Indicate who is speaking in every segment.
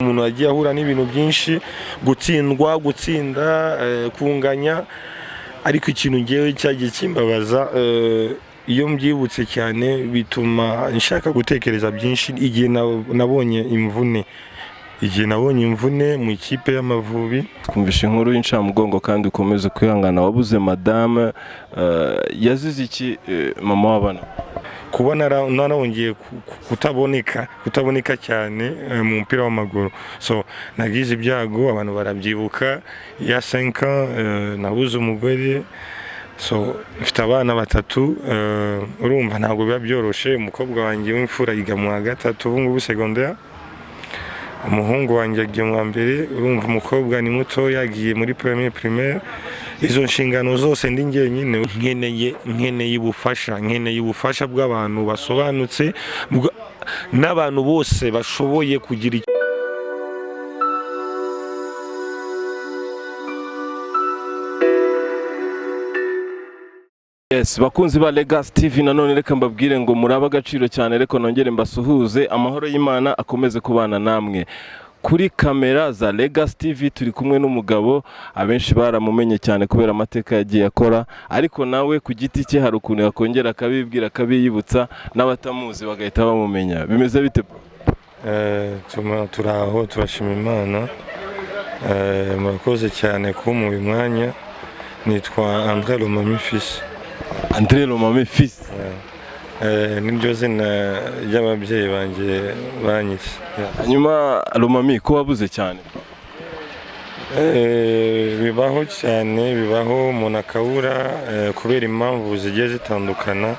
Speaker 1: Umuntu yagiye ahura n'ibintu byinshi, gutsindwa, gutsinda, kunganya, ariko ikintu ngewe cyagiye kimbabaza, iyo mbyibutse cyane bituma nshaka gutekereza byinshi, igihe nabonye imvune, igihe nabonye imvune mu ikipe y'Amavubi.
Speaker 2: Twumvishe inkuru y'incamugongo kandi ukomeze kwihangana. Wabuze madame, yazize iki, mama w'abana?
Speaker 1: Kuba narongeye kutaboneka cyane mu mupira w'amaguru. So nagize ibyago, abantu barabyibuka, ya 5 ans, nabuze umugore. So mfite abana batatu, urumva ntabwo biba byoroshye. Umukobwa wanjye w'imfura yiga mu wa gatatu ubu ngubu secondaire, umuhungu wanjye agiye mu wa mbere. Urumva umukobwa ni mutoya, agiye muri premier primaire. Izo nshingano zose ndi njyenyine. Nkeneye ubufasha bw'abantu basobanutse, n'abantu bose bashoboye kugira
Speaker 2: Yes, bakunzi ba Legacy TV, nanone reka mbabwire ngo murabe agaciro cyane. Reka nongere mbasuhuze, amahoro y'Imana akomeze kubana namwe. Kuri kamera za Legacy TV turi kumwe n'umugabo abenshi baramumenye cyane kubera amateka yagiye akora, ariko nawe ku giti cye hari ukuntu yakongera akabibwira, akabiyibutsa, n'abatamuzi bagahita bamumenya. Bimeze bite, bro?
Speaker 1: Turi aho, turashima Imana. Murakoze cyane kumpa uyu mwanya. Nitwa André Lomami Fils.
Speaker 2: André Lomami Fils.
Speaker 1: Niryo zina ry'ababyeyi banjye banyise. Yeah.
Speaker 2: Hanyuma Lomami, ko wabuze cyane?
Speaker 1: Bibaho cyane, bibaho umuntu akabura kubera impamvu zigiye zitandukana,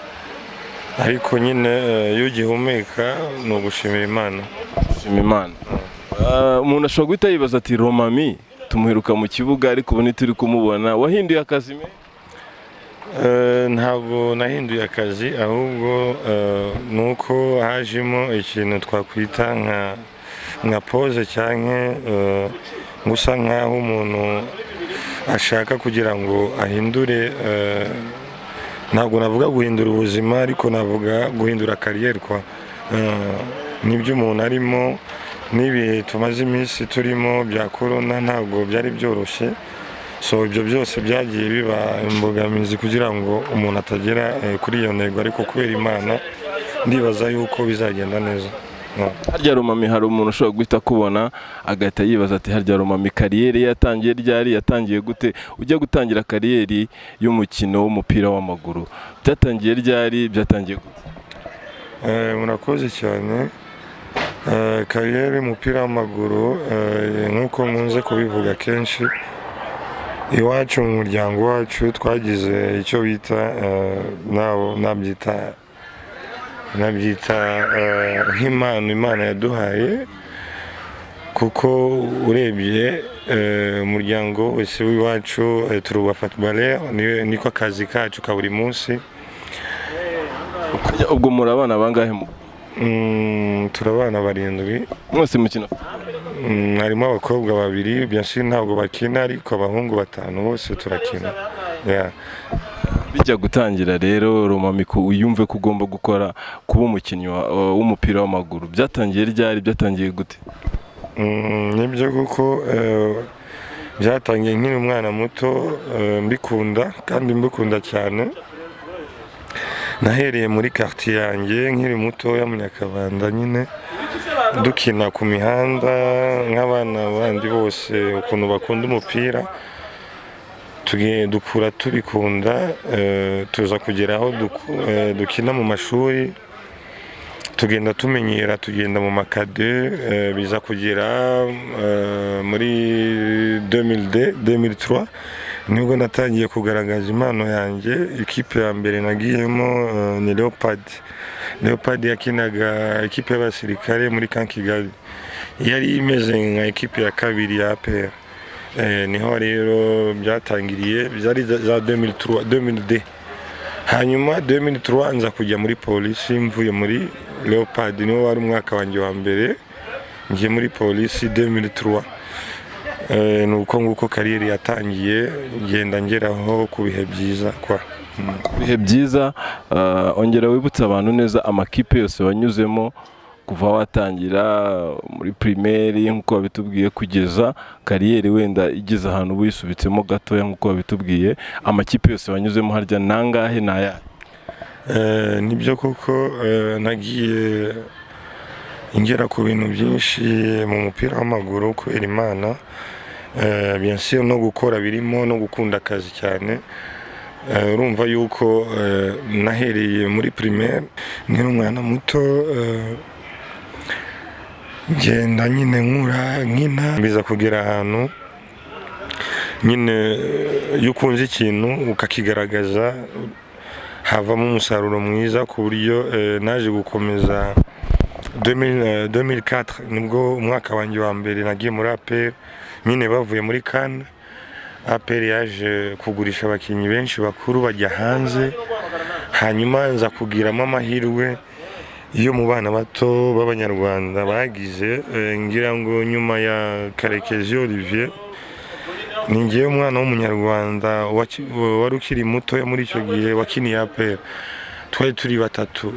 Speaker 1: ariko nyine iyo ugihumeka ni ugushimira Imana.
Speaker 2: Shima Imana. Umuntu ashobora guhita yibaza ati: "Lomami tumuheruka mu kibuga, ariko ubu ntituri kumubona. Wahinduye akazi me?"
Speaker 1: Ntabwo nahinduye akazi, ahubwo ni uko hajemo ikintu twakwita nka pause cyangwa gusa nk'aho umuntu ashaka kugira ngo ahindure, ntabwo navuga guhindura ubuzima, ariko navuga guhindura carrière kwa. Nibyo umuntu arimo n'ibihe tumaze iminsi turimo bya corona ntabwo byari byoroshye. So ibyo byose byagiye biba imbogamizi kugira ngo umuntu atagera kuri iyo ntego, ariko kubera Imana ndibaza yuko bizagenda neza. No.
Speaker 2: Harya Lomami, hari umuntu ushobora guhita akubona agahita yibaza ati: "Harya Lomami carrière ye yatangiye ryari? Yatangiye gute?" Ujya gutangira carrière y'umukino w'umupira w'amaguru byatangiye ryari? Byatangiye gute?
Speaker 1: Murakoze cyane. Carrière y'umupira w'amaguru, nk'uko nkunze kubivuga kenshi, iwacu mu muryango wacu twagize icyo bita, nabyita nk'impano Imana yaduhaye, kuko urebye umuryango wese w'iwacu, turi abafootballeur, niko akazi kacu ka buri munsi.
Speaker 2: Harya ubwo muri abana bangahe mu
Speaker 1: Turi abana barindwi.
Speaker 2: Mwese mukina?
Speaker 1: Harimo abakobwa babiri, bien sûr ntabwo bakina, ariko abahungu batanu bose turakina. Yeah.
Speaker 2: Bijya gutangira rero, Lomami, ko uyumve ko ugomba gukora kuba umukinnyi w'umupira w'amaguru, byatangiye ryari? Byatangiye gute?
Speaker 1: Nibyo kuko byatangiye nkiri umwana muto, mbikunda kandi mbikunda cyane. Nahereye muri quartier yanjye nkiri mutoya mu Nyakabanda nyine, dukina ku mihanda nk'abana bandi bose ukuntu bakunda umupira. Dukura tubikunda, tuza kugera aho dukina mu mashuri, tugenda tumenyera, tugenda mu macadets, biza kugera muri 2002, 2003 nibwo natangiye kugaragaza impano yanjye. Ikipe ya mbere nagiyemo ni Leopard. Leopard yakinaga ikipe y'abasirikare muri Camp Kigali, yari imeze nka ikipe ya kabiri ya APR. Niho rero byatangiriye, byari za 2003, 2002. Hanyuma 2003 nza kujya muri Polisi mvuye muri Leopard. Niwo wari umwaka wanjye wa mbere ngiye muri Polisi 2003. Ni uko nguko carrière yatangiye, ngenda ngeraho ku bihe byiza kwa.
Speaker 2: Ibihe byiza. Ongera wibutse abantu neza amakipe yose wanyuzemo. Kuva watangira muri primaire nk'uko wabitubwiye, kugeza carrière wenda igeze ahantu uba uyisubitsemo gatoya nk'uko wabitubwiye, amakipe yose wanyuzemo harya nangahe, ni ayahe?
Speaker 1: Nibyo koko, nagiye ngera ku bintu byinshi mu mupira w'amaguru kubera Imana. Bien sûr no gukora birimo no gukunda akazi cyane. Urumva yuko nahereye muri primaire nkiri umwana muto, ngenda nyine nkura nkina, biza kugera ahantu nyine iyo ukunze ikintu ukakigaragaza havamo umusaruro mwiza, ku buryo naje gukomeza. 2000, 2004 nibwo umwaka wanjye wa mbere nagiye muri APR nyine bavuye muri CAN. APR yaje kugurisha abakinnyi benshi bakuru bajya hanze, hanyuma nza kugiramo amahirwe iyo mu bana bato b'Abanyarwanda bagize, ngira ngo nyuma ya Karekezi Olivier ni ngewe umwana w'Umunyarwanda wari ukiri mutoya muri icyo gihe wakiniye APR. Twari turi batatu,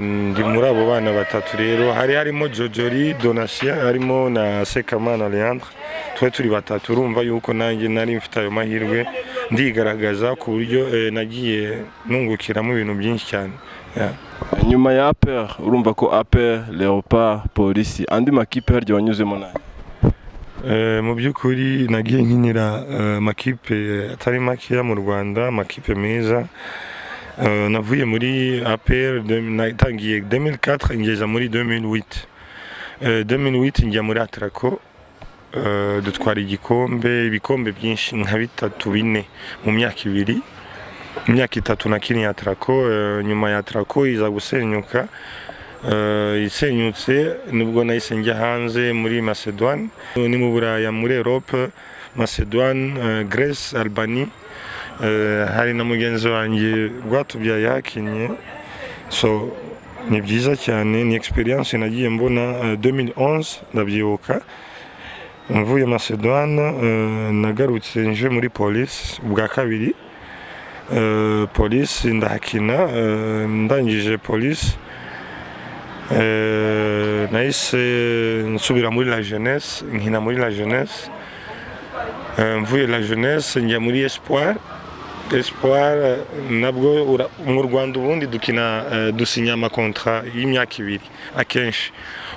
Speaker 1: ndi muri abo bana batatu. Rero hari harimo Jojori Donatien, harimo na Sekamana Leandre, twari turi batatu. Urumva yuko nanjye nari mfite ayo mahirwe, ndigaragaza ku buryo nagiye nungukiramo ibintu byinshi cyane. Yeah.
Speaker 2: Nyuma ya APR, urumva ko APR, Leopard, Polisi, andi makipe harya wanyuzemo nayo?
Speaker 1: Mu by'ukuri nagiye nkinira amakipe atari makeya mu Rwanda, amakipe meza. Navuye muri APR, natangiye 2004 ngeza muri 2008. 2008 njya muri Atraco, dutwara igikombe, ibikombe byinshi nka bitatu bine mu myaka 2, imyaka 3 nakiniye Atraco. Nyuma ya Atraco iza gusenyuka. Isenyutse nibwo nahise njya hanze muri Macedoine, ni mu Buraya, muri Europe, Macedoine, Grèce, Albanie. Hari na mugenzi wanjye Rwatubyaye yahakinnye. So ni byiza cyane, ni experience nagiye mbona. 2011 ndabyibuka, mvuye Macedoine, nagarutse nje muri Police ubwa kabiri. Police ndahakina. Ndangije Police, nahise nsubira muri la Jeunesse, nkina muri la Jeunesse. Mvuye la Jeunesse njya muri Espoir. Espoir, nabwo mu Rwanda ubundi dukina, dusinya amakontra y'imyaka 2 akenshi.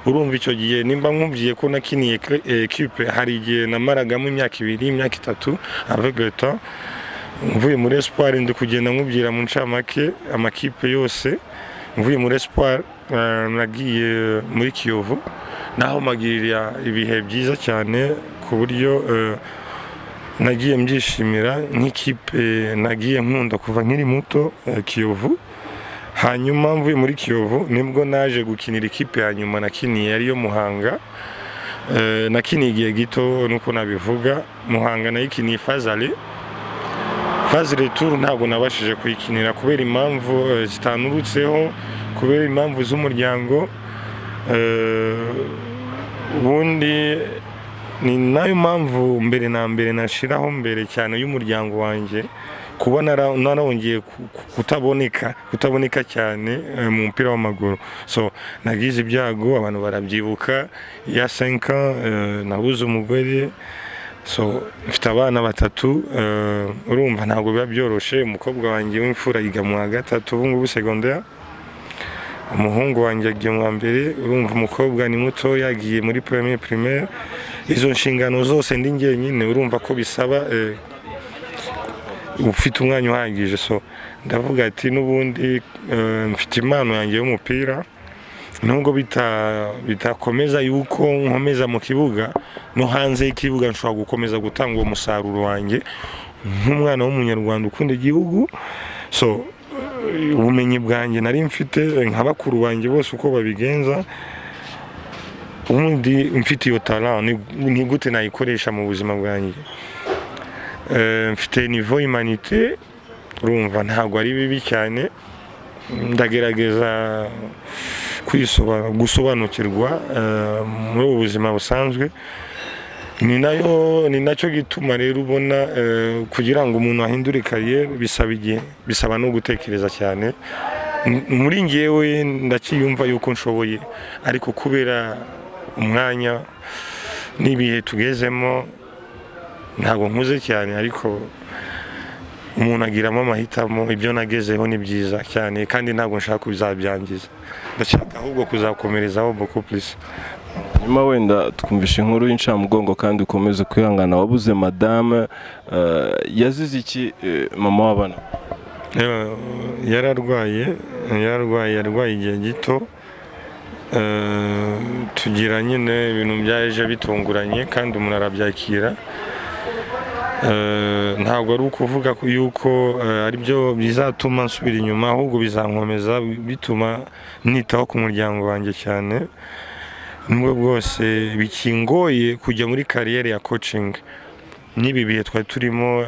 Speaker 1: Urumva icyo gihe nimba nkubwiye ko nakiniye equipe, hari igihe namaragamo imyaka 2, imyaka 3 avec le temps. Mvuye muri Espoir, ndi kugenda nkubwira mu ncamake amakipe yose. Mvuye muri Espoir, nagiye muri Kiyovu, naho magirira ibihe byiza cyane, ku buryo nagiye mbyishimira nk'ikipe nagiye nkunda kuva nkiri muto, Kiyovu. Hanyuma mvuye muri Kiyovu nibwo naje gukinira ikipe ya nyuma nakiniye, ariyo Muhanga. Nakiniye igihe gito nuko nabivuga. Muhanga nayikiniye phase aller, phase retour ntabwo nabashije kuyikinira kubera impamvu zitanturutseho, kubera impamvu z'umuryango. Ubundi ni nayo mpamvu mbere na mbere nashiraho mbere cyane y'umuryango wanjye, kuba narongeye kutaboneka cyane mu mupira w'amaguru. So nagize ibyago, abantu barabyibuka, ya 5 ans, nabuze umugore. So mfite abana batatu, urumva ntabwo biba byoroshe. Umukobwa wanjye w'imfura yiga mu wa gatatu ubu ngubu secondaire, umuhungu wanjye agiye mu wa mbere. Urumva umukobwa ni muto, yagiye muri premier primaire. Izo nshingano zose ndi njyenyine, urumva ko bisaba ufite umwanya uhagije. So ndavuga ati n'ubundi mfite impano yanjye y'umupira, nubwo bitakomeza yuko nkomeza mu kibuga, no hanze y'ikibuga nshobora gukomeza gutanga uwo musaruro wanjye nk'umwana w'Umunyarwanda ukunda igihugu. So ubumenyi bwanjye nari mfite nka bakuru banjye bose uko babigenza, ubundi mfite iyo talent, ni gute nayikoresha mu buzima bwanjye? Mfite niveau humanité, urumva ntabwo ari bibi cyane. Ndagerageza gusobanukirwa muri ubu buzima busanzwe. Ni nacyo gituma rero ubona kugira ngo umuntu ahindure carrière bisaba igihe, bisaba no gutekereza cyane. Muri ngewe ndacyiyumva yuko nshoboye, ariko kubera umwanya n'ibihe tugezemo, ntabwo nkuze cyane, ariko umuntu agiramo amahitamo. Ibyo nagezeho ni byiza cyane kandi ntabwo nshaka kuzabyangiza, ndashaka ahubwo kuzakomerezaho beaucoup plus.
Speaker 2: Nyuma wenda twumvishe inkuru y'incamugongo kandi ukomeze kwihangana, wabuze madame. Yazize iki, mama w'abana?
Speaker 1: Yararwaye, yarwaye igihe gito. Tugira nyine ibintu byaje bitunguranye kandi umuntu arabyakira. Ntabwo ari ukuvuga yuko ari byo bizatuma nsubira inyuma, ahubwo bizankomeza, bituma nitaho ku muryango wanjye cyane, nubwo bwose bikingoye kujya muri carrière ya coaching n'ibi bihe twari turimo.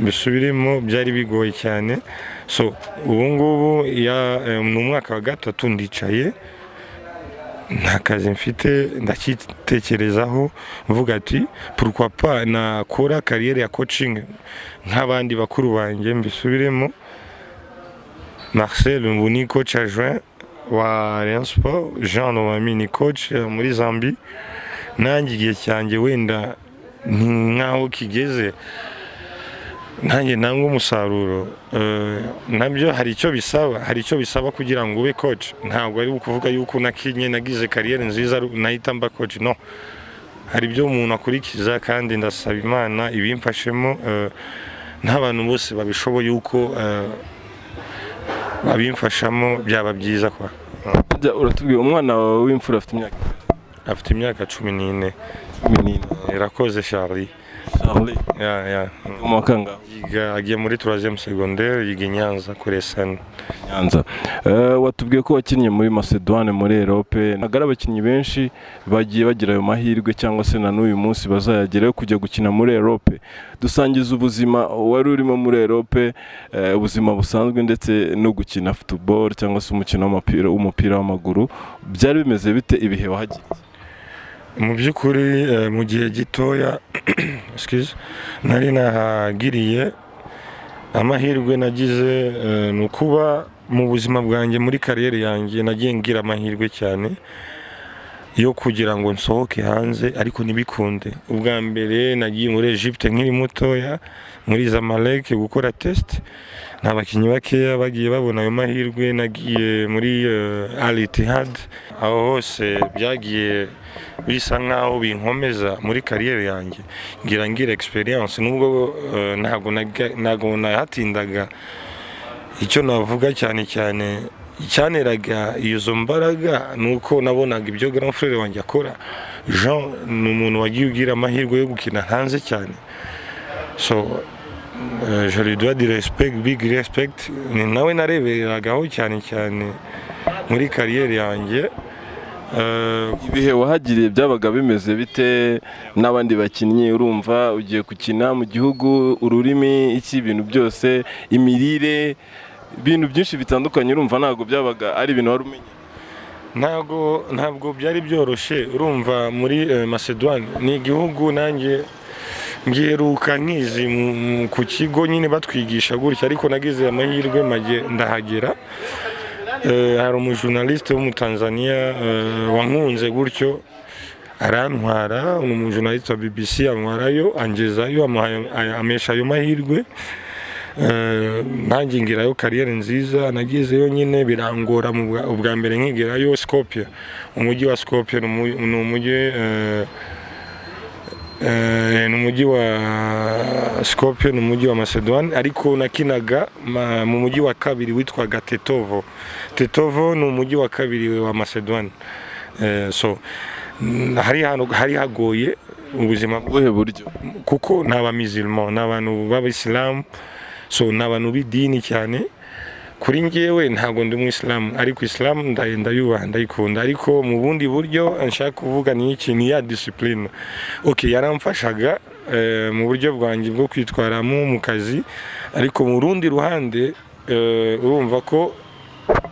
Speaker 1: Bisubiremo, byari bigoye cyane. So ubu ngubu ni umwaka wa gatatu ndicaye nta kazi mfite, ndacyitekerezaho mvuga ati: "Pourquoi pas nakora carrière ya coaching nk'abandi bakuru banjye?" Mbisubiremo, Marcel ubu ni coach adjoint wa Rayon Sport, Jean Lomami ni coach muri Zambie. Nanjye igihe cyanjye wenda ni nk'aho kigeze, nanjye nanga umusaruro. Nabyo hari icyo bisaba kugira ngo ube coach. Ntabwo ari ukuvuga yuko nakinye, nagize carrière nziza, nahita mba coach. No, hari ibyo umuntu akurikiza kandi ndasaba Imana ibimfashemo. N'abantu bose babishoboye yuko babimfashamo, byaba byiza kwa.
Speaker 2: Jya uratubwira, umwana wawe w'imfura afite imyaka?
Speaker 1: Afite imyaka 14.
Speaker 2: 14.
Speaker 1: Irakoze Charlie.
Speaker 2: Charlie.
Speaker 1: Ya.
Speaker 2: Mu wa kangahe?
Speaker 1: Yiga, agiye muri troisième secondaire, yiga i Nyanza kuri SN.
Speaker 2: Nyanza. Watubwiye ko wakinnye muri Macedoine, muri Europe. Ntabwo ari abakinnyi benshi bagiye bagira ayo mahirwe cyangwa se na n'uyu munsi bazayagerayo kujya gukina muri Europe. Dusangiza ubuzima wari urimo muri Europe, ubuzima busanzwe ndetse no gukina football cyangwa se umukino w'umupira w'amaguru. Byari bimeze bite ibihe wahagiriye?
Speaker 1: Mu by'ukuri, mu gihe gitoya, excuse, nari nahagiriye, amahirwe nagize ni ukuba mu buzima bwanjye, muri carrière yanjye, nagiye ngira amahirwe cyane yo kugira ngo nsohoke hanze ariko ntibikunde. Ubwa mbere nagiye muri Egypte nkiri mutoya, muri Zamalek, gukora test. Nta bakinnyi bakeya bagiye babona ayo mahirwe. Nagiye muri Al Ittihad. Aho hose byagiye bisa nkaho binkomeza muri carrière yanjye, ngira experience, nubwo ntabwo nahatindaga. Icyo navuga cyane cyane icyanteraga izo mbaraga ni uko nabonaga ibyo grand frère wanjye akora. Jean ni umuntu wagiye ugira amahirwe yo gukina hanze cyane, so je lui dois du respect, big respect. Ni nawe nareberagaho cyane cyane muri carrière yanjye.
Speaker 2: Ibihe wahagiriye byabaga bimeze bite n'abandi bakinnyi? Urumva ugiye gukina mu gihugu, ururimi, iki, ibintu byose, imirire, ibintu byinshi bitandukanye, urumva ntabwo byabaga ari ibintu wari umenye.
Speaker 1: Ntabwo byari byoroshye. Urumva muri Macedoine ni igihugu nanjye ngiheruka nkizi ku kigo nyine batwigisha gutya, ariko nagize amahirwe mage ndahagera. Hari umujournaliste w'Umutanzania wankunze gutyo arantwara, ni umujournaliste wa BBC, antwarayo, angezayo, ampesha ayo mahirwe. Nanjye ngirayo carrière nziza. Nagezeyo nyine birangora ubwa mbere nkigerayo Skopje, umujyi wa Skopje ni umujyi wa Skopje, ni umujyi wa Macedoine, ariko nakinaga mu mujyi wa kabiri witwaga Tetovo. Tetovo ni umujyi wa kabiri wa Macedoine. So hari hantu hari hagoye ubuzima.
Speaker 2: Ubuhe buryo?
Speaker 1: Kuko ni abamizilman, ni abantu b'abayisilamu, so ni abantu b'idini cyane. Kuri njyewe ntabwo ndi umuyisilamu, ariko isilamu ndayubaha, ndayikunda, ariko mu bundi buryo nshaka kuvuga ni iki? Ni ya discipline. Okay, yaramfashaga mu buryo bwanjye bwo kwitwaramo mu kazi, ariko mu rundi ruhande, urumva ko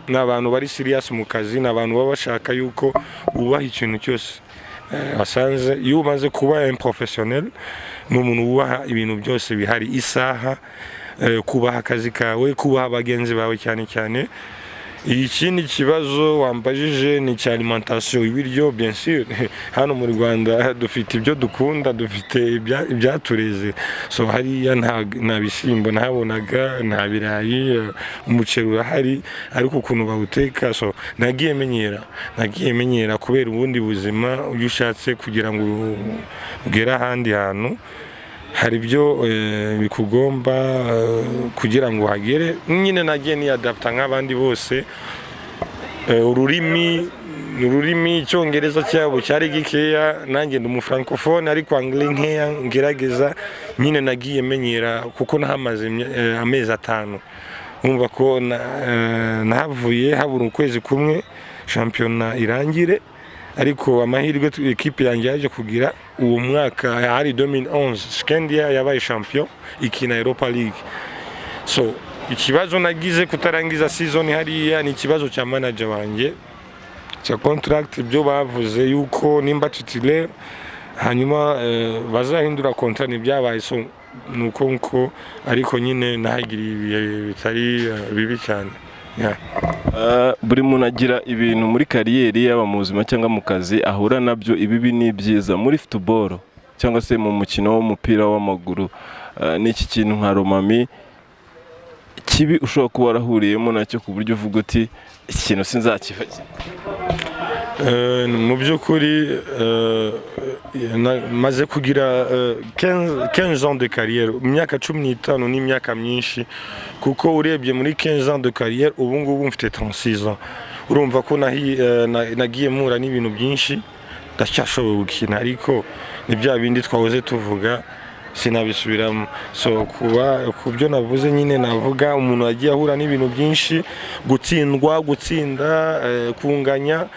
Speaker 1: ni abantu bari serious mu kazi, ni abantu baba bashaka yuko wubaha ikintu cyose wasanze. Iyo umaze kuba un professionnel, ni umuntu wubaha ibintu byose bihari, isaha. Kubaha akazi kawe, kubaha bagenzi bawe cyane cyane. Ikindi kibazo wambajije ni icya alimentation, ibiryo. Bien sûr, hano mu Rwanda dufite ibyo dukunda, dufite ibyatureze. So hariya nta bishyimbo nahabonaga, nta birayi. Umuceri urahari ariko ukuntu bawuteka. So nagiye menyera kubera ubundi buzima. Iyo ushatse kugira ngo ugere ahandi hantu, hari ibyo bikugomba kugira ngo uhagere. Nyine nagiye niyadapta nk'abandi bose. Ururimi icyongereza cyabo cyari gikeya, nanjye ndi umufrancophone ariko anglais nkeya ngerageza. Nyine nagiye menyera kuko nahamaze amezi 5. Wumva ko nahavuye habura ukwezi kumwe shampiyona irangire, ariko amahirwe ekipe yanjye yaje kugira uwo mwaka hari 2011, Skendia yabaye champion, ikina Europa League. So ikibazo nagize kutarangiza season hariya ni ikibazo cya manager wanjye cya contract. Ibyo bavuze yuko nimba titulaire hanyuma bazahindura contrat, ntibyabaye. So nuko nko ariko nyine nahagiriye ibihe bitari bibi cyane, yeah.
Speaker 2: Buri muntu agira ibintu muri carrière, yaba mu buzima cyangwa mu kazi, ahura nabyo, ibibi n'ibyiza. Muri football cyangwa se mu mukino w'umupira w'amaguru, ni iki kintu nka Romami kibi ushobora kuba warahuriyemo nacyo ku buryo uvuga uti: "Iki kintu sinzakibagirwa"?
Speaker 1: Mu by'ukuri maze kugira 15 ans de carrière. Imyaka 15 ni imyaka myinshi, kuko urebye muri 15 ans de carrière, ubu ngubu mfite 36 ans. Urumva ko nagiye mpura n'ibintu byinshi. Ndacyashoboye gukina, ariko ni bya bindi twahoze tuvuga, sinabisubiramo. So kuba ku byo navuze nyine, navuga umuntu yagiye ahura n'ibintu byinshi: gutsindwa, gutsinda, kunganya.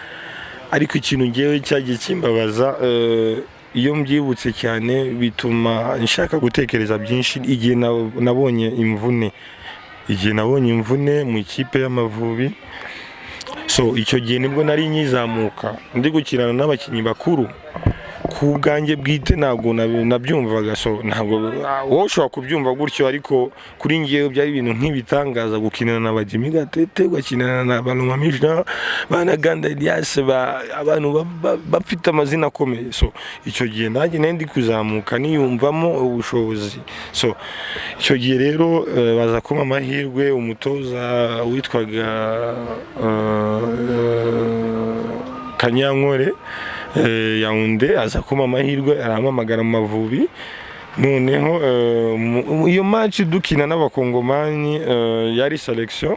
Speaker 1: Ariko ikintu ngewe cyagiye kimbabaza, iyo mbyibutse cyane bituma nshaka gutekereza byinshi, igihe nabonye imvune, igihe nabonye imvune mu ikipe y'Amavubi. So icyo gihe nibwo nari nkizamuka, ndi gukinana n'abakinnyi bakuru. Ku bwanjye bwite ntabwo nabyumvaga. So ntabwo wowe ushobora kubyumva gutyo, ariko kuri ngewe byari ibintu nk'ibitangaza gukinana na ba Jimmy Gatete, ugakinana na ba Lomami Jean, ba Ntaganda Elias, abantu bafite amazina akomeye. So icyo gihe nanjye nari ndi kuzamuka, niyumvamo ubushobozi. So icyo gihe rero baza kumpa amahirwe, umutoza witwaga Kanyankore Yaounde aza kumpa amahirwe, arampamagara mu Mavubi. Noneho iyo match dukina n'Abakongomani, yari selection,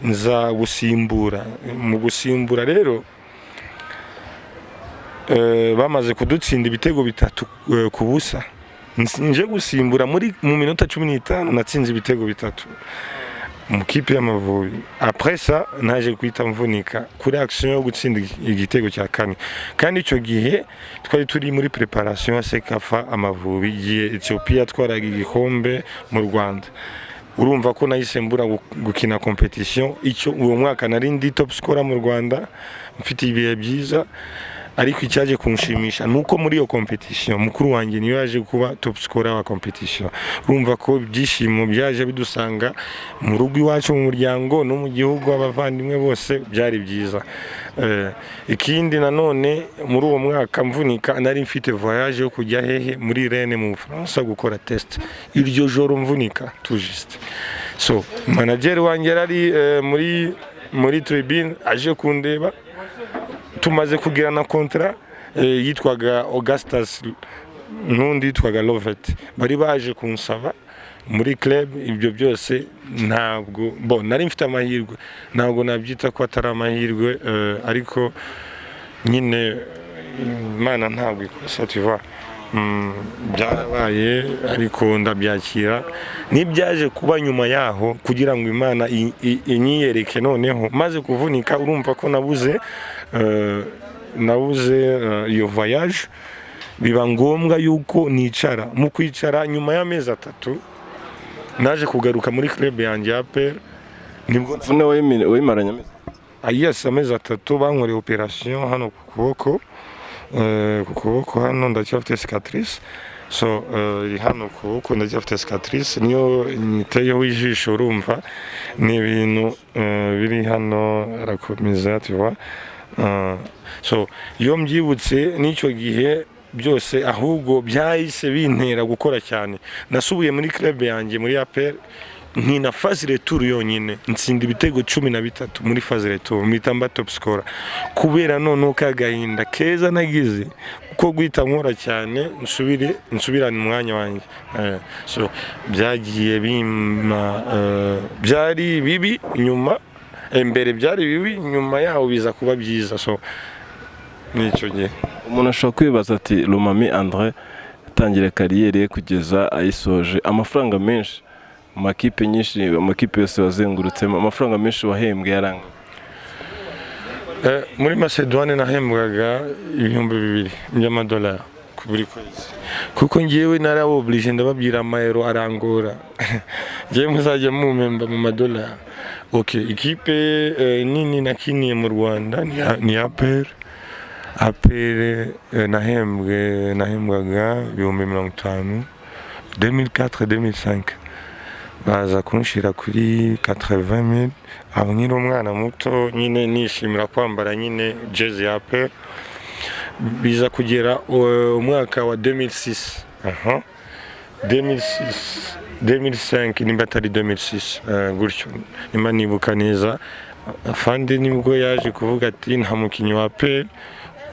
Speaker 1: nza gusimbura. Mu gusimbura rero, bamaze kudutsinda ibitego 3 ku busa. Nje gusimbura mu minota 15 natsinze ibitego 3 mu kipe y'Amavubi. Après ça naje guhita mvunika kuri action yo gutsinda igitego cya kane, kandi icyo gihe twari turi muri préparation ya CECAFA. Amavubi igihe Ethiopia yatwaraga igikombe mu Rwanda. Urumva ko nahise mbura gukina competition. Icyo uwo mwaka nari ndi top scorer mu Rwanda, mfite ibihe byiza, ariko icyaje kunshimisha ni uko muri iyo competition mukuru wanjye niwe yaje kuba top scorer wa competition. Urumva ko ibyishimo byaje bidusanga mu rugo iwacu, mu muryango no mu gihugu, abavandimwe bose, byari byiza. Ikindi nanone, muri uwo mwaka mvunika nari mfite voyage yo kujya hehe? Muri Rennes mu Bufaransa gukora test. Iryo joro mvunika tout juste. So manager wanjye yari muri tribune aje kundeba, tumaze kugirana contrat, yitwaga Augustus n'undi yitwaga Lovet, bari baje kunsaba muri club. Ibyo byose ntabwo bo nari mfite amahirwe, ntabwo nabyita ko atari amahirwe, ariko nyine Imana ntabwo ikosa, tu vois. Byarabaye ariko ndabyakira. N'ibyaje kuba nyuma yaho kugira ngo Imana inyiyereke, noneho maze kuvunika, urumva ko nabuze iyo voyage, biba ngombwa yuko nicara. Mu kwicara, nyuma y'amezi 3 naje kugaruka muri club yanjye ya APR, nibwo
Speaker 2: Imvune wayimaranye amezi
Speaker 1: Ah, yes, amezi 3. Bankoreye operation hano ku kuboko. Ku kuboko hano ndacyafite cicatrice. So iri hano ku kuboko ndacyafite cicatrice, niyo nyiteyeho ijisho. Urumva ni ibintu biri hano, arakomeza, tu vois. So iyo mbyibutse n'icyo gihe byose, ahubwo byahise bintera gukora cyane. Nasubiye muri club yanjye, muri APR, nkina phase retour yonyine, ntsinda ibitego 13 muri phase retour, mpita mba top scorer, kubera noneho kagahinda keza nagize ko guhita nkora cyane nsubire nsubirane umwanya wanjye. So byagiye bimpa, byari bibi nyuma, mbere byari bibi, nyuma yaho biza kuba byiza. So nicyo gihe.
Speaker 2: Umuntu ashobora kwibaza ati: "Romami Andre yatangira carrière ye kugeza ayisoje, amafaranga menshi mu makipe nyinshi, amakipe yose wazengurutsemo, amafaranga menshi wahembwe yaranga?"
Speaker 1: Muri Macedoine nahembwaga 2000 by'amadolari ku buri kwezi, kuko ngewe naraboburije, ndababwira amayero arangora, ngewe muzajya mumpemba mu madolari. Ok, ikipe nini nakiniye mu Rwanda ni APR. APR nahembwaga 50,000 2004, 2005, baza kunshira kuri 80,000. Aho nkiri umwana muto nyine, nishimira kwambara nyine jezi ya APR. Biza kugera umwaka wa 2006, aha 2006, 2005, nimba atari 2006, gutyo, nimba nibuka neza, afande nibwo yaje kuvuga ati: "Nta mukinnyi wa APR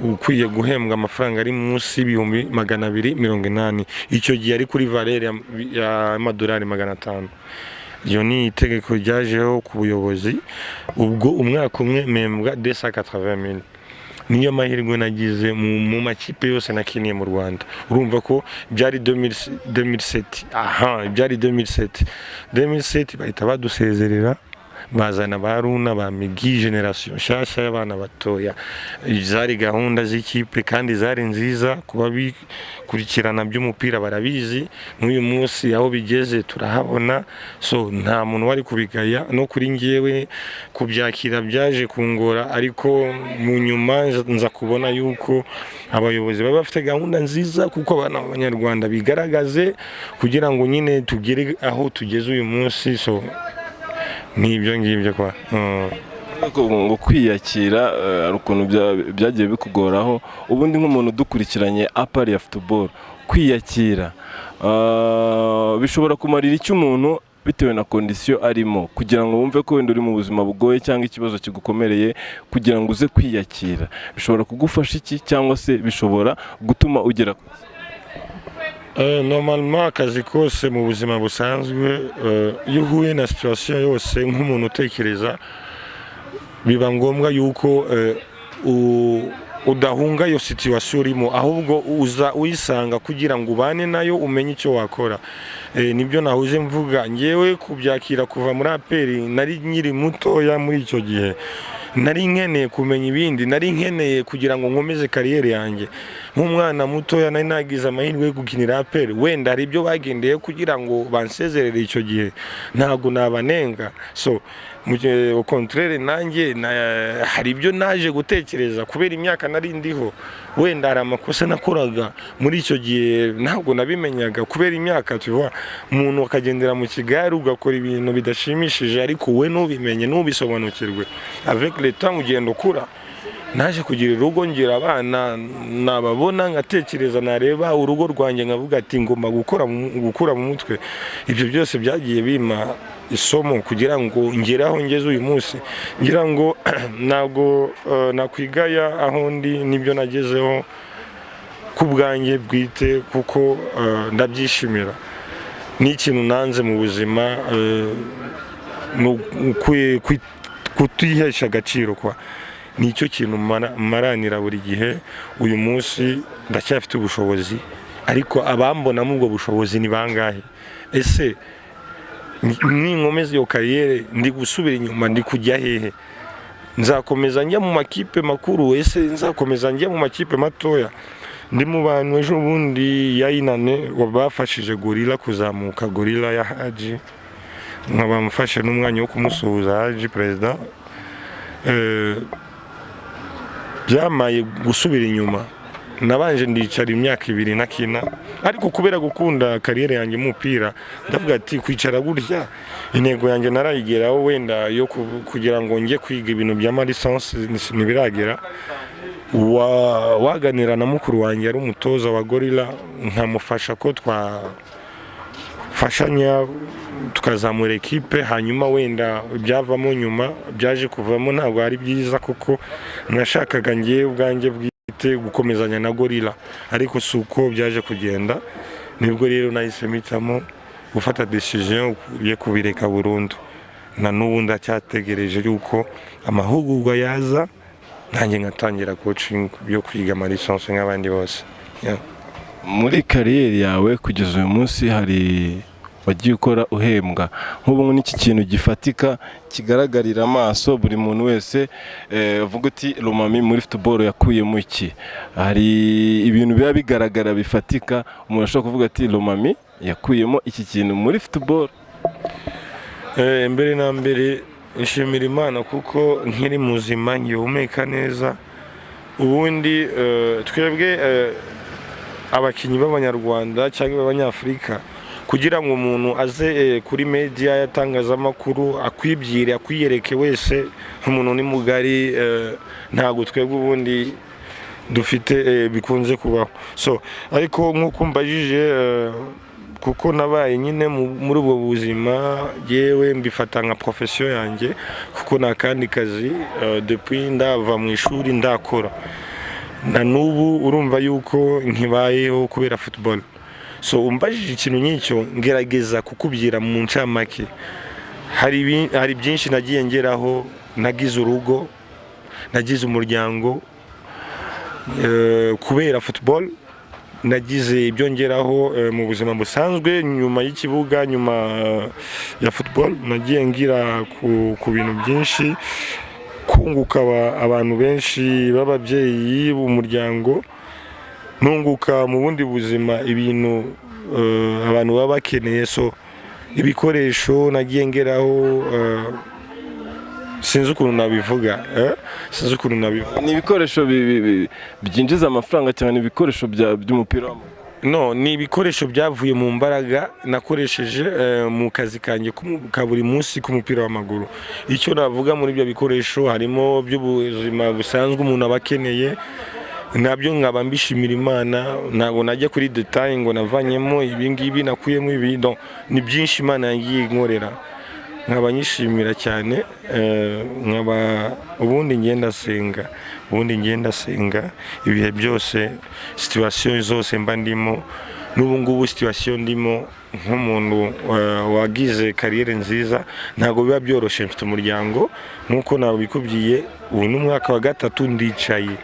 Speaker 1: ukwiye guhembwa amafaranga ari munsi y'280,000." Icyo gihe ari kuri valeur y'amadolari 500. Iyo ni itegeko ryajeho ku buyobozi. Ubwo umwaka umwe mpembwa 280,000. Niyo mahirwe nagize mu makipe yose nakiniye mu Rwanda. Urumva ko byari 2000, 2007, aha byari 2007. 2007 bahita badusezerera, bazana ba Runa, ba Migi, génération nshasha y'abana batoya. Zari gahunda z'ikipe kandi zari nziza, kuba bikurikirana by'umupira barabizi. N'uyu munsi aho bigeze turahabona. So nta muntu wari kubigaya. No kuri ngewe kubyakira byaje kungora, ariko mu nyuma nza kubona yuko abayobozi baba bafite gahunda nziza, kuko abana b'abanyarwanda bigaragaze kugira ngo nyine tugere aho tugeze uyu munsi. So ni ibyo ngibyo kwa.
Speaker 2: Ariko ngo kwiyakira, hari ukuntu byagiye bikugoraho. Ubundi nk'umuntu udukurikiranye apart ya football, kwiyakira bishobora kumarira icyo umuntu bitewe na condition arimo, kugira ngo wumve ko wenda uri mu buzima bugoye cyangwa ikibazo kigukomereye, kugira ngo uze kwiyakira bishobora kugufasha iki, cyangwa se bishobora gutuma ugera ku
Speaker 1: Normalement akazi kose mu buzima busanzwe, iyo uhuye na situation yose nk'umuntu utekereza, biba ngombwa yuko udahunga iyo situation urimo, ahubwo uza uyisanga kugira ngo ubane nayo, umenye icyo wakora. Nibyo nahoze mvuga. Ngewe kubyakira kuva muri APR, nari nkiri mutoya muri icyo gihe, nari nkeneye kumenya ibindi, nari nkeneye kugira ngo nkomeze carrière yanjye. Nk'umwana mutoya nari nagize amahirwe yo gukinira APR, wenda hari ibyo bagendeye kugira ngo bansezerere icyo gihe, ntabwo nabanenga. So mu gihe au contraire nanjye hari ibyo naje gutekereza kubera imyaka nari ndiho. Wenda hari amakosa nakoraga muri icyo gihe ntabwo nabimenyaga kubera imyaka, tu vois. Umuntu akagendera mu kigare, ugakora ibintu bidashimishije, ariko we ntubimenye, ntubisobanukirwe. Avec le temps ugenda ukura. Naje kugira urugo, ngira abana, nababona ngatekereza, nareba urugo rwanjye nkavuga ati ngomba gukura mu mutwe. Ibyo byose byagiye bimpa isomo kugira ngo ngere aho ngeze uyu munsi. Ngira ngo ntabwo nakwigaya aho ndi n'ibyo nagezeho ku bwanjye bwite, kuko ndabyishimira. Ni ikintu nanze mu buzima, ni kutihesha agaciro kwa nicyo kintu maranira buri gihe. Uyu munsi ndacyafite ubushobozi, ariko abambonamo ubwo bushobozi ni bangahe? Ese ninkomeza iyo carrière, ndi gusubira inyuma, ndi kujya hehe? Nzakomeza njya mu makipe makuru? Ese nzakomeza njya mu makipe matoya? Ndi mu bantu ejo bundi yayinane bafashije Gorilla kuzamuka, Gorilla ya Haji, nkaba mfashe n'umwanya wo kumusuhuza, Haji perezida. Byamaye gusubira inyuma. Nabanje ndicara imyaka 2 ntakina, ariko kubera gukunda carrière yanjye umupira, ndavuga ati kwicara gutya, intego yanjye narayigeraho, wenda yo kugira ngo njye kwiga ibintu bya ma licence ntibiragera. Waganira na mukuru wanjye ari umutoza wa Gorilla, nkamufasha ko twafashanya tukazamura ekipe, hanyuma wenda ibyavamo nyuma. Byaje kuvamo ntabwo ari byiza, kuko nashakaga ngewe ubwanjye bwite gukomezanya na Gorilla, ariko si uko byaje kugenda. Nibwo rero nahise mpitamo gufata decision yo kubireka burundu. Na n'ubu ndacyategereje yuko amahugurwa yaza, nanjye ngatangira coaching yo kwiga ama licence nk'abandi bose. Yeah.
Speaker 2: Muri carrière yawe kugeza uyu munsi, hari wagiye ukora uhembwa? Nk'ubu n'iki kintu gifatika kigaragarira amaso buri muntu wese, uvuga uti Lomami muri football yakuyemo iki? Hari ibintu biba bigaragara bifatika umuntu ashobora kuvuga ati Lomami yakuyemo iki kintu muri football?
Speaker 1: Mbere na mbere nshimira Imana kuko nkiri muzima, ngihumeka neza. Ubundi twebwe abakinnyi b'Abanyarwanda cyangwa b'Abanyafurika, kugira ngo umuntu aze kuri media y'atangazamakuru akwibwire, akwiyereke wese nk'umuntu ni mugari, ntabwo twebwe ubundi dufite bikunze kubaho. So ariko nk'uko mbajije, kuko nabaye nyine muri ubwo buzima, yewe mbifata nka profession yanjye, kuko nta kandi kazi depuis ndava mu ishuri ndakora, na n'ubu urumva yuko nkibayeho kubera football. So umbajije ikintu nk'icyo, ngerageza kukubwira mu ncamake. Hari byinshi nagiye ngeraho: nagize urugo, nagize umuryango kubera football, nagize ibyo ngeraho mu buzima busanzwe nyuma y'ikibuga, nyuma ya football. Nagiye ngira ku bintu byinshi, kunguka abantu benshi b'ababyeyi b'umuryango, nunguka mu bundi buzima ibintu abantu baba bakeneye. So ibikoresho nagiye ngeraho, sinzi ukuntu nabivuga, sinzi ukuntu nabivuga.
Speaker 2: Ni ibikoresho byinjiza amafaranga cyane, ibikoresho by'umupira w'amaguru?
Speaker 1: No, ni ibikoresho byavuye mu mbaraga nakoresheje mu kazi kanjye ka buri munsi k'umupira w'amaguru. Icyo navuga muri ibyo bikoresho, harimo by'ubuzima busanzwe umuntu aba akeneye, nabyo nkaba mbishimira Imana. Ntabwo najya kuri détail ngo navanyemo ibi ngibi, nakuyemo ibi. Donc, ni byinshi Imana yagiye inkorera, nkaba nyishimira cyane. Nkaba ubundi ngenda senga, ubundi ngenda senga ibihe byose, situation zose mba ndimo. N'ubu ngubu situation ndimo nk'umuntu wagize carrière nziza, ntabwo biba byoroshye. Mfite umuryango nk'uko nabikubwiye, ubu ni umwaka wa gatatu ndicaye,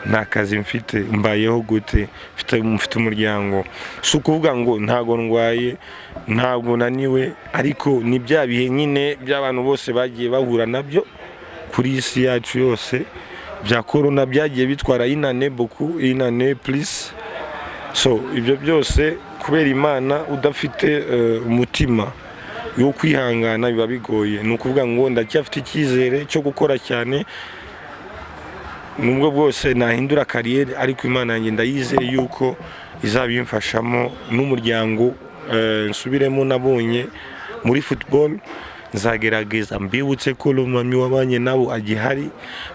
Speaker 1: nta kazi mfite. Mbayeho gute? Mfite umuryango. Si ukuvuga ngo ntabwo ndwaye, ntabwo naniwe, ariko ni bya bihe nyine by'abantu bose bagiye bahura nabyo kuri iyi si yacu yose bya korona, byagiye bitwara inane beaucoup, inane plus. So ibyo byose kubera Imana, udafite umutima wo kwihangana biba bigoye. Ni ukuvuga ngo ndacyafite icyizere cyo gukora cyane, nubwo bwose nahindura carrière, ariko Imana yanjye ndayizeye yuko izabimfashamo n'umuryango nsubiremo nabonye muri football. Nzagerageza mbibutse ko Lomami wabanye nabo agihari,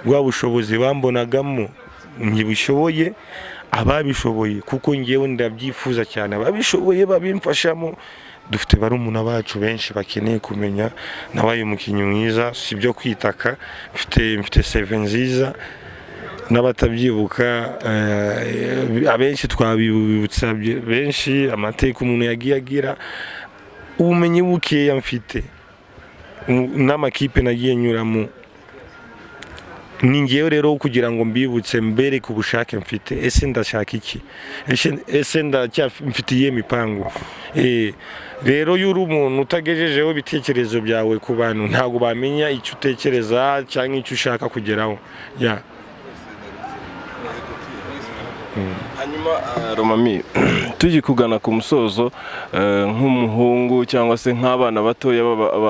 Speaker 1: bwa bushobozi bambonagamo ntibishoboye, ababishoboye, kuko ngewe ndabyifuza cyane, ababishoboye babimfashamo. Dufite barumuna bacu benshi bakeneye kumenya nabaye umukinnyi mwiza, si ibyo kwitaka. Mfite CV nziza, n'abatabyibuka abenshi twabibutsa benshi amateka umuntu yagiye agira, ubumenyi bukeya mfite n'amakipe nagiye nyuramo. Ni ngewe rero kugira ngo mbibutse, mbereke ubushake mfite. Ese ndashaka iki? Ese ndacyafite iyihe mipango? Rero iyo uri umuntu utagejejeho ibitekerezo byawe ku bantu, ntabwo bamenya icyo utekereza cyangwa icyo ushaka kugeraho, ya.
Speaker 2: Hanyuma Lomami, tujye kugana ku musozo, nk'umuhungu cyangwa se nk'abana batoya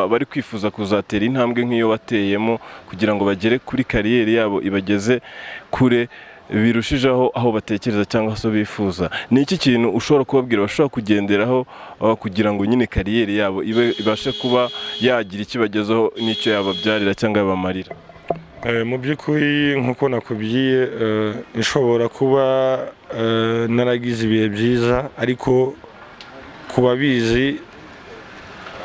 Speaker 2: bari kwifuza kuzatera intambwe nk'iyo wateyemo kugira ngo bagere kuri carrière yabo ibageze kure. Birushijeho aho batekereza cyangwa se bifuza. Ni iki kintu ushobora kubabwira bashobora kugenderaho kugira ngo nyine carrière yabo ibe ibashe kuba yagira icyo ibagezaho n'icyo yababyarira cyangwa yabamarira?
Speaker 1: Mu by'ukuri, nk'uko nakubwiye, nshobora kuba naragize ibihe byiza, ariko ku babizi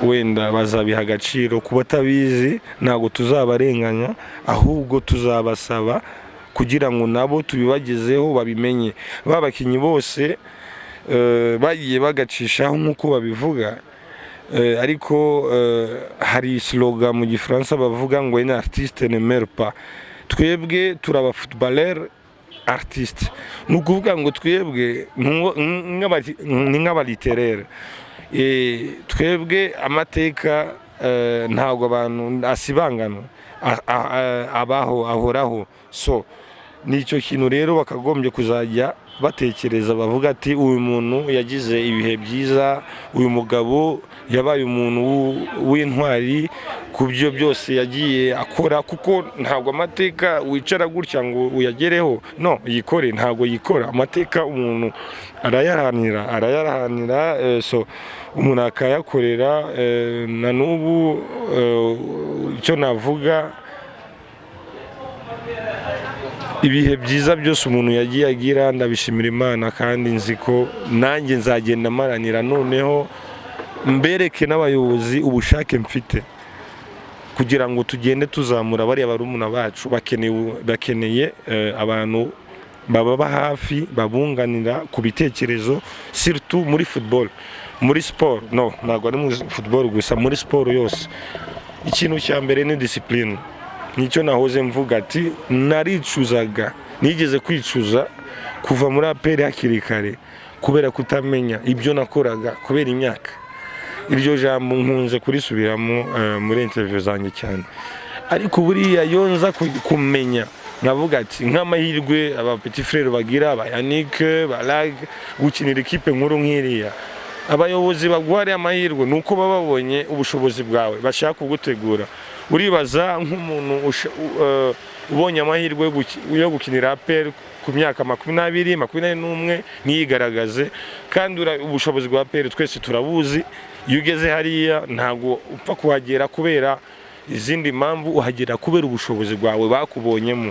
Speaker 1: wenda bazabiha agaciro, ku batabizi ntabwo tuzabarenganya, ahubwo tuzabasaba kugira ngo nabo tubibagezeho babimenye. Ba bakinnyi bose bagiye bagacishaho nk'uko babivuga, ariko hari slogan mu Gifaransa bavuga ngo "Un artiste ne meurt pas". Twebwe turi aba footballeur artiste, ni ukuvuga ngo twebwe ni nk'aba littéraire. Twebwe amateka ntabwo abantu asibangana, abaho, ahoraho. So ni icyo kintu rero bakagombye kuzajya batekereza, bavuga ati: "Uyu muntu yagize ibihe byiza, uyu mugabo yabaye umuntu w'intwari ku byo byose yagiye akora", kuko ntabwo amateka wicara gutya ngo uyagereho. No yikore, ntabwo yikora. Amateka umuntu arayaharanira, arayaharanira, so umuntu akayakorera. Na n'ubu icyo navuga, ibihe byiza byose umuntu yagiye agira, ndabishimira Imana, kandi nzi ko nanjye nzagenda maranira, noneho mbereke n'abayobozi ubushake mfite kugira ngo tugende tuzamura bariya barumuna bacu. Bakeneye abantu bababa hafi, babunganira ku bitekerezo, surtout muri football, muri siporo. No ntabwo ari muri football gusa, muri siporo yose ikintu cya mbere ni discipline. Nicyo nahoze mvuga ati naricuzaga, nigeze kwicuza kuva muri APR hakiri kare kubera kutamenya ibyo nakoraga kubera imyaka. Iryo jambo nkunze kurisubiramo muri interview zanjye cyane, ariko buriya iyo nza kumenya, nkavuga ati nk'amahirwe aba petit frère bagira, ba Yannick, ba Lag, gukinira ikipe nkuru nk'iriya, abayobozi baguha ariya amahirwe ni uko baba babonye ubushobozi bwawe, bashaka kugutegura. Uribaza nk'umuntu ubonye amahirwe yo gukinira APR ku myaka 20, 21, ntiyigaragaze, kandi ubushobozi bwa APR twese turabuzi. Iyo ugeze hariya ntabwo upfa kuhagera kubera izindi mpamvu, uhagera kubera ubushobozi bwawe bakubonyemo.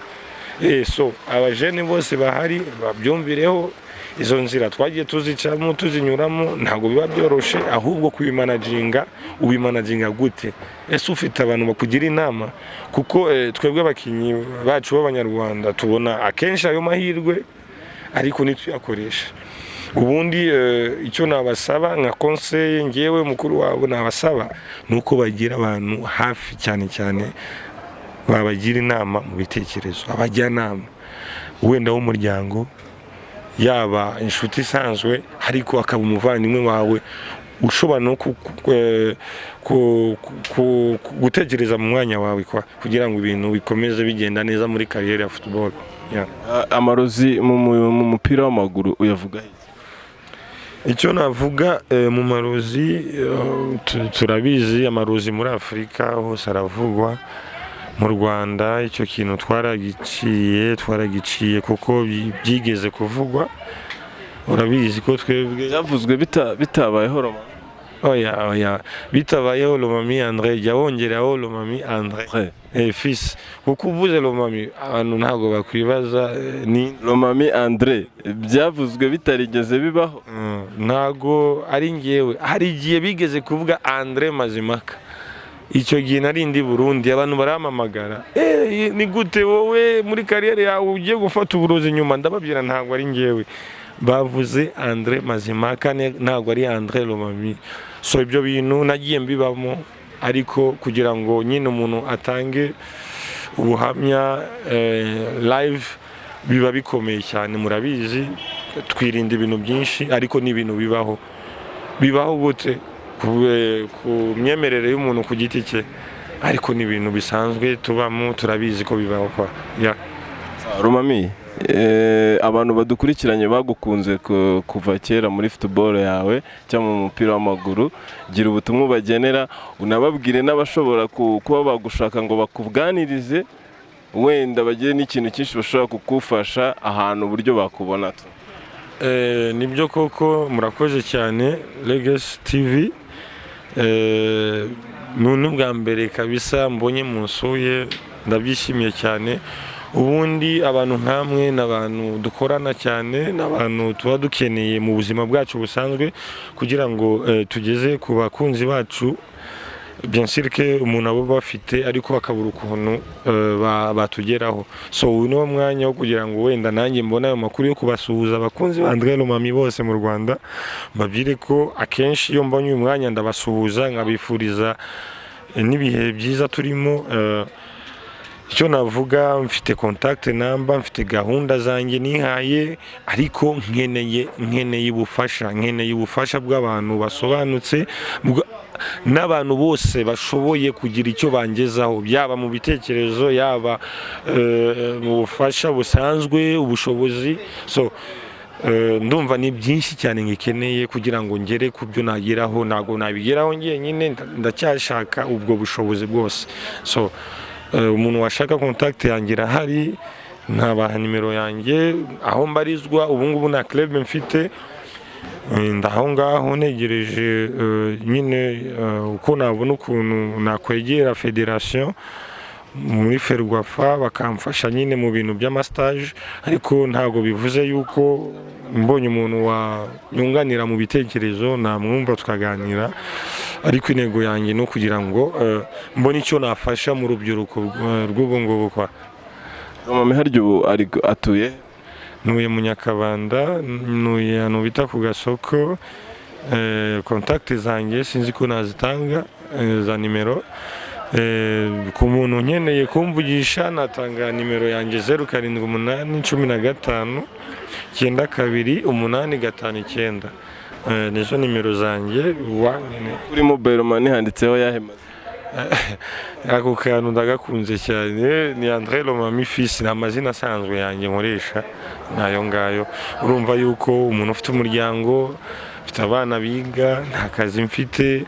Speaker 1: So abajene bose bahari babyumvireho. Izo nzira twagiye tuzicamo, tuzinyuramo, ntabwo biba byoroshe, ahubwo kubimanaginga, ubimanaginga gute? Ese ufite abantu bakugira inama? Kuko twebwe abakinnyi bacu b'Abanyarwanda tubona akenshi ayo mahirwe ariko ntituyakoresha. Ubundi icyo nabasaba nka conseil, ngewe mukuru wabo nabasaba, ni uko bagira abantu hafi, cyane cyane babagira inama mu bitekerezo, abajyanama wenda w'umuryango, yaba inshuti isanzwe, ariko akaba umuvandimwe wawe ushobora no gutekereza mu mwanya wawe kwa kugira ngo ibintu bikomeze bigenda neza muri carrière ya football. Yeah.
Speaker 2: Amarozi mu mupira w'amaguru uyavuga iki?
Speaker 1: Icyo navuga mu marozi, turabizi amarozi muri Afurika hose aravugwa. Mu Rwanda icyo kintu twaragiciye, twaragiciye kuko byigeze kuvugwa. Urabizi ko twebwe
Speaker 2: Byavuzwe bitabayeho, Roma?
Speaker 1: Oya, oya, bitabayeho. Lomami André, jya wongeraho Lomami André fils, kuko uvuze Lomami abantu ntabwo bakwibaza ni
Speaker 2: Lomami André, byavuzwe bitarigeze bibaho.
Speaker 1: Ntago ari ngewe. Hari igihe bigeze kuvuga André Mazimaka, icyo gihe nari ndi Burundi, abantu barampamagara: "Ni gute wowe muri carrière yawe ugiye gufata uburozi nyuma?" Ndababwira ntabwo ari ngewe, bavuze André Mazimaka, ntabwo ari André Lomami. So ibyo bintu nagiye mbibamo, ariko kugira ngo nyine umuntu atange ubuhamya live biba bikomeye cyane. Murabizi, twirinda ibintu byinshi, ariko ni ibintu bibaho. Bibaho gute? Ku myemerere y'umuntu ku giti cye, ariko ni ibintu bisanzwe tubamo, turabizi ko bibaho kwa yeah.
Speaker 2: Romami, abantu badukurikiranye bagukunze kuva kera muri football yawe cyangwa mu mupira w'amaguru, gira ubutumwa ubagenera, unababwire n'abashobora kuba bagushaka ngo bakuganirize. Wenda bagire n'ikintu cyinshi bashobora kugufasha, ahantu uburyo bakubona tu.
Speaker 1: Nibyo koko, murakoze cyane Legacy TV. Ni n'ubwa mbere kabisa mbonye munsuye, ndabyishimiye cyane. Ubundi abantu nkamwe ni abantu dukorana cyane, ni abantu tuba dukeneye mu buzima bwacu busanzwe kugira ngo tugeze ku bakunzi bacu. Bien sûr que umuntu abo bafite, ariko bakabura ukuntu batugeraho. So uyu niwo mwanya wo kugira ngo wenda nanjye mbone ayo makuru yo kubasuhuza, abakunzi ba André Lomami bose mu Rwanda, mbabwire ko akenshi iyo mbonye uyu mwanya ndabasuhuza, nkabifuriza n'ibihe byiza turimo. Icyo navuga, mfite contact number, mfite gahunda zanjye nihaye, ariko nkeneye ubufasha, nkeneye ubufasha bw'abantu basobanutse, n'abantu bose bashoboye kugira icyo bangezaho, byaba mu bitekerezo, yaba mu bufasha busanzwe, ubushobozi. So ndumva ni byinshi cyane ngikeneye kugira ngo ngere ku byo nageraho. Ntabwo nabigeraho njyenyine, ndacyashaka ubwo bushobozi bwose. So umuntu washaka contact yanjye irahari, nkabaha nimero yanjye, aho mbarizwa ubu ngubu nta club mfite. Ndaho ngaho ntegereje nyine uko nabona ukuntu nakwegera federation muri Ferwafa, bakamfasha nyine mu bintu by'amastage. Ariko ntabwo bivuze yuko mbonye umuntu wanyunganira mu bitekerezo namwumva tukaganira. Ariko intego yanjye ni ukugira ngo mbone icyo nafasha mu rubyiruko rw'ubu ngubu kwa.
Speaker 2: Lomami, harya ubu ari atuye?
Speaker 1: Ntuye mu Nyakabanda, ntuye ahantu bita ku Gasoko. Contact zanjye sinzi ko nazitanga, za nimero. Ku muntu nkeneye kumvugisha natanga nimero yanjye: 0781592859. Nizo nimero zanjye wankeneye.
Speaker 2: Kuri mobile money handitseho yahe mazina?
Speaker 1: Ako kantu ndagakunze cyane. Ni André Lomami Fils, ni amazina asanzwe yanjye nkoresha nayo ngayo. Urumva yuko umuntu ufite umuryango, ufite abana biga, nta kazi mfite,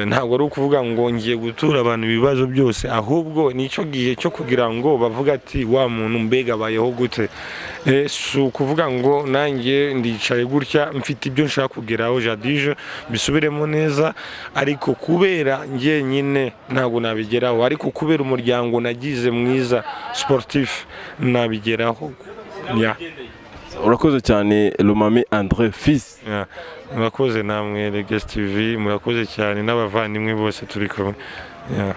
Speaker 1: ntabwo ari ukuvuga ngo ngiye gutura abantu ibibazo byose, ahubwo nicyo gihe cyo kugira ngo bavuge ati: "Wa muntu mbega abayeho gute?" Si ukuvuga ngo nanjye ndicaye gutya, mfite ibyo nshaka kugeraho, jadije mbisubiremo neza, ariko kubera njyenyine ntabwo nabigeraho, ariko kubera umuryango nagize mwiza sportif nabigeraho, yeah.
Speaker 2: Urakoze cyane, Lomami André Fils.
Speaker 1: Yeah. Murakoze namwe Legacy TV, murakoze cyane n'abavandimwe bose turi kumwe, yeah.